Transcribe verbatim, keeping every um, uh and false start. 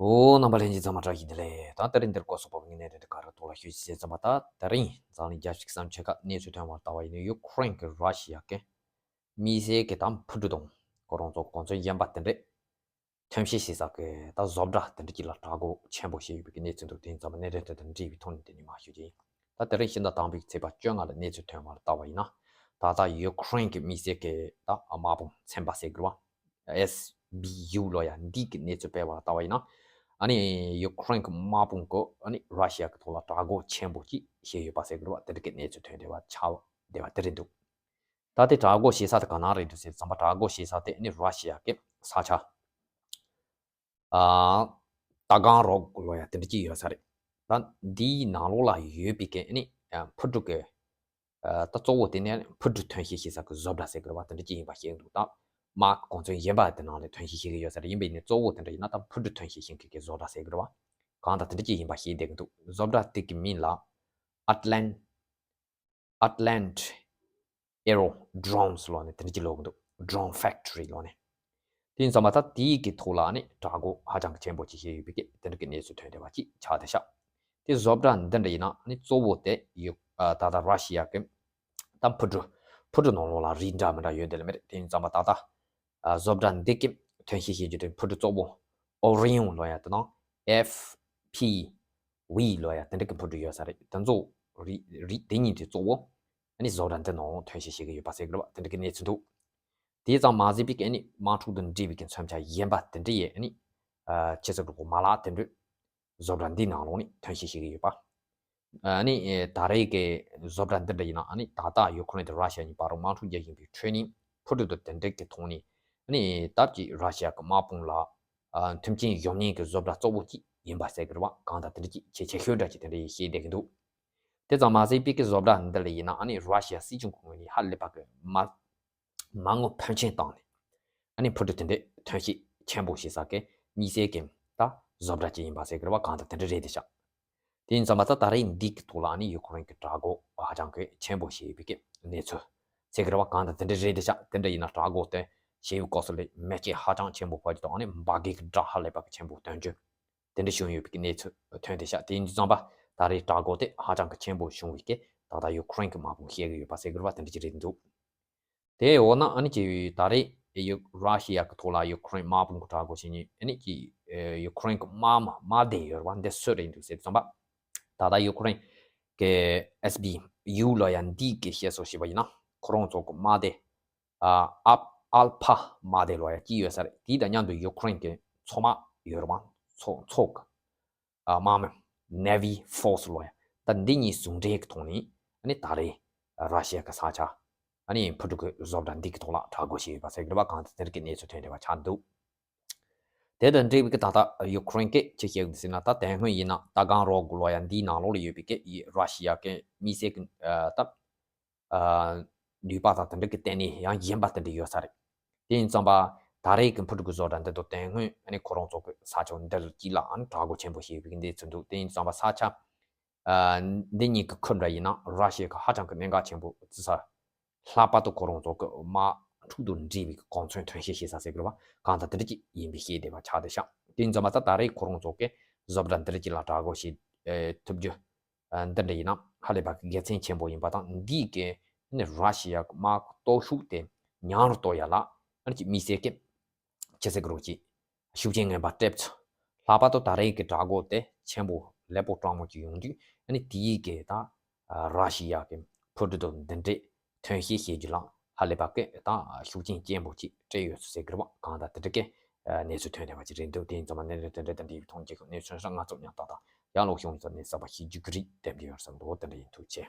ཨོ། རྣམ་པ་ལྷན་རྒྱས་ཚང་མ་བཀྲ་ཤིས་བདེ་ལེགས། ད་དེ་རིང་འདིར་སྐོར་སོགས་པ་ངས་གནད་དོན་དེ་ག་རེ་ཐོག་ལ་ཤོད་ཅིག་བྱས་ཙམ་པ། ད་དེ་རིང་འཛམ་གླིང་རྒྱལ་སྤྱི་བསམ་འཆར་ཁག་གནས་ཚུལ་ཐོན་པར་ལྟ་བ་ཡིན་ན། ཡུ་ཁུ་རེན་གྱི་ར་ཤི་ཡ་གི་མི་སེར་གྱི་ད་འཕུར་གྲུ་དང་ཁོ་རང་ཚོ་གོ་མཚོན་གཞན་པ་དེ་འདྲས་ཐོན་སྐྱེད་བྱེད་ས་གི་ད་བཟོ་གྲྭ་དེ་འདྲ་ཅིག་ལ་དྲག་རྒོལ་ཆེན་པོ་བྱས་ཡོད་པའི་གནས་ཚུལ་འདུག་དེ་ཡིན་ཙམ་པ་གནད་དོན་དེ་དང་འབྲེལ་བའི་ཐོག་ནས་དེ་ནས་མར་ཤོད་ཀྱི་ཡིན། ད་དེ་རིང་ཕྱི་ཟླ་དང་པོའི་ཚེས་པ་བཅོ་ལྔ་ལ་གནས་ཚུལ་ཐོན་པར་ལྟ་བ་ཡིན་ན། ད་ལྟ་ཡུ་ཁུ་རེན་གྱི་མི་སེར་གྱི་ད་དམག་དཔུང་ཚན་པ་ཟེར་དགོས་རེད་བ། ཨེས་བི་ཡུ་ལབ་ཡ་འདི་གི་གནས་ཚུལ་སྤེལ་བར་ལྟ་བ་ཡིན་ན། ཨ་ནི་ཡུ་ཁུ་རེན་གྱི་དམག་དཔུང་གིས་ཨ་ནི་ར་ཤི་ཡ་གི་ཐོག་ལ་དྲག་རྒོལ་ཆེན་པོ་ཅིག་བྱས་ཡོད་པ་ཟེར་དགོས་རེད་བ། དེ་འདྲ་གི་གནས་ཚུལ་ཐོན་བསྡད་པ་ཆགས་བསྡད་པ་དེ་རེད་འདུག་ད་དེ་དྲག་རྒོལ་བྱེད་ས་དེ་ག་ན་རེད་འདུག་ཟེར་ཙམ་པ། དྲག་རྒོལ་བྱེད་ས་དེ་ཨ་ནི་ར་ཤི་ཡ་གི་ས་ཆ། ཨ། ཏ་གང་རོག་ལབ་ཡ་དེ་འདྲ་ཅིག་ཡོད་ས་རེད། ད་འདིའི་ནང་ལོགས་ལ་ཡོད་པའི་གི་ཨ་ནི་འཕུར་གྲུ་གི། ཨ། ད་གཙོ་བོ་དེ་ནི་འཕུར་གྲུ་ཐོན་སྐྱེད་བྱེད་ས་གི་བཟོ་གྲྭ་ཟེར་དགོས་རེད་བ། དེ་འདྲ་ཅིག་ཡིན་པ་ཤེས་ཀྱི་འདུག་ད་དམག་གི་གོ་མཚོན་གཞན་པ་དེ་ནང་ལ་ཐོན་སྐྱེད་བྱེད་ཀྱི་ཡོད་ས་རེད། ཡིན་པས་ནི་གཙོ་བོ་དེ་འདྲ་ཡིན་ན་ད་འཕུར་གྲུ་ཐོན་སྐྱེད་བྱེད་མཁན་གྱི་བཟོ་གྲྭ་ཟེར་དགོས་རེད་བ། གང་ལྟར་དེ་འདྲ་ཅིག་ཡིན་པ་ཤེས་བསྡད་ཀྱི་འདུག་བཟོ་གྲྭ་དེ་གི་མིང་ལ་ཨེཊ་ལན། Atlant Aerodromes ལབ་ནས་དེ་འདྲ་ཅིག་ལབ་ཀྱི་འདུག Drone Factory ལབ་ནས། དེ་ཡིན་ཙམ་པ་ད་དེའི་གི་ཐོག་ལ་ནི་དྲག་རྒོལ་ཧ་ཅང་གི་ཆེན་པོ་ཅིག་བྱས་ཡོད་པའི་གི་དེ་འདྲ་གི་གནས་ཚུལ་ཐོན་བསྡད་པ་ཅིག་ཆགས་བསྡད་ཤག་དེ་བཟོ་གྲྭ་འདི་འདྲ་ཡིན་ན་ནི་གཙོ་བོ་དེ་ཡུ། ཨ། ད་ལྟ་ར་ཤི་ཡ་གི་ད་འཕུར་གྲུ། འཕུར་གྲུ་ནང་ལོགས་ལ་རིགས་འདྲ་མི་འདྲ་ཡོད་དེ་ལ་མེད་རེད། དེ་ཡིན་ཙམ་པ་ད་ལྟ། ཨ། བཟོ་གྲྭ་འདི་གི་ཐོན་སྐྱེད་བྱེད་རྒྱུ་དེ་འཕུར་གྲུ་གཙོ་བོ་ཨོ་རི་ཡོན་ལབ་ཡ་དེ་དང་ཨེཕ་ཕི་ཝི་ལབ་ཡ་དེ་འདྲ་གི་འཕུར་གྲུ་ཡོད་ས་རེད། དེ་ཚོ་རིགས་རིགས་དེ་གཉིས་དེ་གཙོ་བོ་ཨ་ནི་བཟོ་གྲྭ་འདི་ནང་ཐོན་སྐྱེད་བྱེད་ཀྱི་ཡོད་པ་ཟེར་གི་རེད་བ། དེ་འདྲ་གི་གནས་ཚུལ་འདུག་དེ་ཙམ་མ་ཟད་པའི་གི་ཨ་ནི་དམག་འཁྲུག་དང་འབྲེལ་བའི་གི་མཚོན་ཆ་གཞན་པ་དེ་འདྲ་ཡི་ཨ་ནི། ཨ། ཆེ་ས་གི་མ་ལག་དེ་འདྲ་བཟོ་གྲྭ་འདིའི་ནང་ལོགས་ནས་ཐོན་སྐྱེད་བྱེད་ཀྱི་ཡོད་པ། ཨ་ནི་ད་རེས་ཀྱི་བཟོ་གྲྭ་འདི་འདྲ་ཡིན་ན་ཨ་ནི་ད་ལྟ་ཡུ་ཁུ་རེན་དང་ར་ཤི་ཡ་གཉིས་བར་དུ་དམག་འཁྲུག་རྒྱག་བཞིན་པའི་ཁྲོད་ནས་འཕུར་གྲུ་དང་དེ་འདྲ་གི་ཐོག་ནས་ཨ་ནི་སྟབས་ཀྱིས་ར་ཤི་ཡ་གི་དམག་དཔུང་ལ། ཨ། མཐུན་རྐྱེན་གཞོམ་ཉེན་གྱི་བཟོ་གྲྭ་གཙོ་བོ་གཅིག་ཡིན་པ་ཟེར་གི་རེད་བ། གང་ལྟར་དེ་འདྲ་གཅིག་བྱེད་ཆེ་ཤོས་འདྲ་གཅིག་དེ་འདྲ་ཡིན་ཤེས་བསྡད་ཀྱི་འདུག་དེ་ཙམ་མ་ཟད་པའི་གི་བཟོ་གྲྭ་འདི་ལ་ཡིན་ན་ཨ་ནི་ར་ཤི་ཡ་སྲིད་གཞུང་གི་ངོས་ནས་ཧ་ལས་པ་གི་མ་མ་དངུལ་ཕོན་ཆེན་བཏང་ནས་ཨ་ནི་འཕུར་གྲུ་དེ་འདྲའི་ཐོན་སྐྱེད་ཆེན་པོ་བྱེད་ས་གི་དམིགས་བསལ་གྱི་ད་བཟོ་གྲྭ་ཅིག་ཡིན་པ་ཟེར་གི་རེད་བ། གང་ལྟར་དེ་འདྲ་རེད་དེ་ཤག་དེ་ཡིན་ཙམ་པ་ད་ད་རེས་འདི་གི་ཐོག་ལ་ཨ་ནི་ཡུ་ཁུ་རེན་གྱི་དྲག་རྒོལ་ཧ་ཅང་གི་ཆེན་པོ་བྱས་ཡོད་པའི་གི་གནས་ཚུལ་ཟེར་གི་རེད་བ། གང་ལྟར་དེ་འདྲ་རེད་དེ་ཤག་དེ་འདྲ་ཡིན་ན་དྲག་རྒོལ་དེ་བྱས་པའི་སྐབས་སུ་ལ་མེ་ལྕེ་ཧ་ཅང་ཆེན་པོ་འཕུར་གྱི་འདུག་ཨ་ནི་འབར་གས་ཀྱི་སྒྲ་ཧ་ལས་པ་གི་ཆེན་པོ་དོན་བརྗོད་དེ་འདྲ་བྱུང་ཡོད་པའི་གནས་ཚུལ་ཐོན་བསྡད་ཤག་དེ་ཡིན་དུས་ཙམ་པ་ད་རེས་དྲག་རྒོལ་དེ་ཧ་ཅང་གི་ཆེན་པོ་བྱུང་བའི་སྐད་ད་ལྟ་ཡུ་ཁུ་རེན་གྱི་དམག་དཔུང་བཤད་ཀྱི་ཡོད་པ་ཟེར་གི་རེད་བ། དེ་འདྲ་ཅིག་རེད་འདུག་དེའི་འོག་ན་ཨ་ནི་ཅིག་ད་རེས་ཡུ་ར་ཤི་ཡ་གི་ཐོག་ལ་ཡུ་ཁུ་རེན་དམག་དཔུང་གི་དྲག་རྒོལ་བྱེད་མཁན་ཨ་ནི་ཅིག་ཡུ་ཁུ་རེན་གྱི་དམག་དམག་སྡེ་ཡོད་རེད་བ། འདི་སུ་རེད་འདུག་ཟེར་དུས་ཙམ་པ་ད་ལྟ་ཡུ་ཁུ་རེན་གྱི་ཨེས་བི་ཡུ་ལབ་ཡ་འདི་གི་བཤད་སྲོལ་བྱས་པ་ཡིན་ན་ཁོ་རང་ཚོ་གི་དམག་སྡེ། ཨ། ཨལ་ཨལ་ཕ་དམག་སྡེ་ལབ་ཡ་གཅིག་ཡོད་ས་རེད། དེ་དང་མཉམ་དུ་ཡུ་ཁུ་རེན་གྱི་མཚོ་དམག་ཡོད་རེད་བ། མཚོ་མཚོ་གི་ཨ། དམག་མི་Navy Force ལབ་ཡ། ད་འདི་གཉིས་ཟུང་འབྲེལ་གྱི་ཐོག་ནས་ཨ་ནི་ད་རེས་ར་ཤི་ཡ་གི་ས་ཆ་ཨ་ནི་འཕུར་གྲུ་གི་བཟོ་གྲྭ་འདི་གི་ཐོག་ལ་དྲག་རྒོལ་བྱས་ཡོད་པ་ཟེར་གི་རེད་བ། གང་ལྟར་དེ་འདྲ་གི་གནས་ཚུལ་ཐོན་བསྡད་པ་ཆགས་འདུག་དེ་དང་འབྲེལ་བའི་གི་ད་ལྟ་ཡུ་ཁུ་རེན་གྱིས་ཅི་བཤད་ཀྱི་འདུག་ཟེར་ན། ད་དེ་སྔོན་ཡིན་ན་ཏ་གང་རོག་ལབ་ཡ་འདིའི་ནང་ལོགས་ལ་ཡོད་པའི་གི་ཡི་ར་ཤི་ཡ་གི་མི་སེར་གྱི་ཨ། ད། ཨ། ནུས་པ་དང་དེ་འདྲ་གི་བརྟེན་ནས་ཡང་གཞན་པ་དེ་འདྲ་ཡོད་ས་རེད། དེ་ཡིན་ཙང་པ་ད་རེས་ཀྱི་འཕུར་གྲུ་གི་བཟོ་གྲྭ་འདི་དང་དེ་སྔོན་ཨ་ནི་ཁོ་རང་ཚོ་གི་ས་ཕྱོགས་འདི་དཀྱིལ་ལ་ཨ་ནི་དྲག་རྒོལ་ཆེན་པོ་བྱས་པའི་གནས་ཚུལ་འདུག་དེ་ཡིན་ཙང་པ་ས་ཆ། ཨ། འདི་གཉིས་ཀྱི་ཁུལ་འདྲ་ཡིན་ན་ར་ཤི་ཡ་གི་ཧ་ཅང་གི་གནད་འགག་ཆེན་པོ་བརྩི་ས། ལྷག་པར་དུ་ཁོ་རང་ཚོ་གི་དམག་འཁྲུག་དང་འབྲེལ་བའི་གོ་མཚོན་ཐོན་སྐྱེད་བྱེད་ས་ཟེར་གི་རེད་བ། གང་ལྟར་དེ་འདྲ་ཅིག་ཡིན་པའི་ཤེས་བསྡད་པ་ཆགས་བསྡད་ཤག་དེ་ཡིན་ཙང་པ་ད་ད་རེས་ཁོ་རང་ཚོ་གི་བཟོ་གྲྭ་འདི་འདྲ་ཅིག་ལ་དྲག་རྒོལ་བྱེད་ཐུབ་རྒྱུ། ཨ། འདི་འདྲ་ཡིན་ན་ཧ་ལས་པ་གི་དགེ་མཚན་ཆེན་པོ་ཡིན་པ་དང་། འདིས་ཀྱི་ནི་ར་ཤི་ཡ་གི་དམག་གི་སྟོབས་ཤུགས་དེ་ཉམས་རུ་གཏོང་ཡ་ལ་ཨ་ནི་ཅིག་དམིགས་བསལ་གྱི་ཅི་ཟེར་གི་རེད། ཅིག་ཤུགས་རྐྱེན་ངན་པ་སྤྲད་ཚུལ། ལྷག་པར་དུ་ད་རེས་ཀྱི་དྲག་རྒོལ་དེ་ཆེན་པོ་ལེགས་པོ་སྤྲང་མོ་ཅིག་ཡོང་དུས་ཨ་ནི་དེའི་གི་ད་ར་ཤི་ཡ་གི་འཕུར་གྲུ་དང་འདི་འདྲས་ཐོན་སྐྱེད་བྱེད་རྒྱུ་ལ་ཧ་ལས་པ་གི་ད་ཤུགས་རྐྱེན་ཆེན་པོ་ཅིག་སྤྲད་ཡོད་ཚུལ་ཟེར་གི་རེད་བ། གང་ལྟར་དེ་འདྲ་གི་གནས་ཚུལ་ཐོན་བསྡད་པ་ཅིག་རེད་འདུག་དེ་ཡིན་ཙང་མ་གནད་དོན་དེ་འདྲ་དང་འབྲེལ་བའི་ཐོག་ནས་ཁྱེད་ཀྱི་གནས་ཚུལ་ཧྲ་ང་ཚོ་མཉམ་ཐག་དང་ཡང་ལོག་བྱུང་ཙང་ནས་གསར་པ་ཤེས་རྒྱུ་གི་རིགས་དེ་འདྲ་ཡིན་ཐུགས་རྗེ་ཆེ།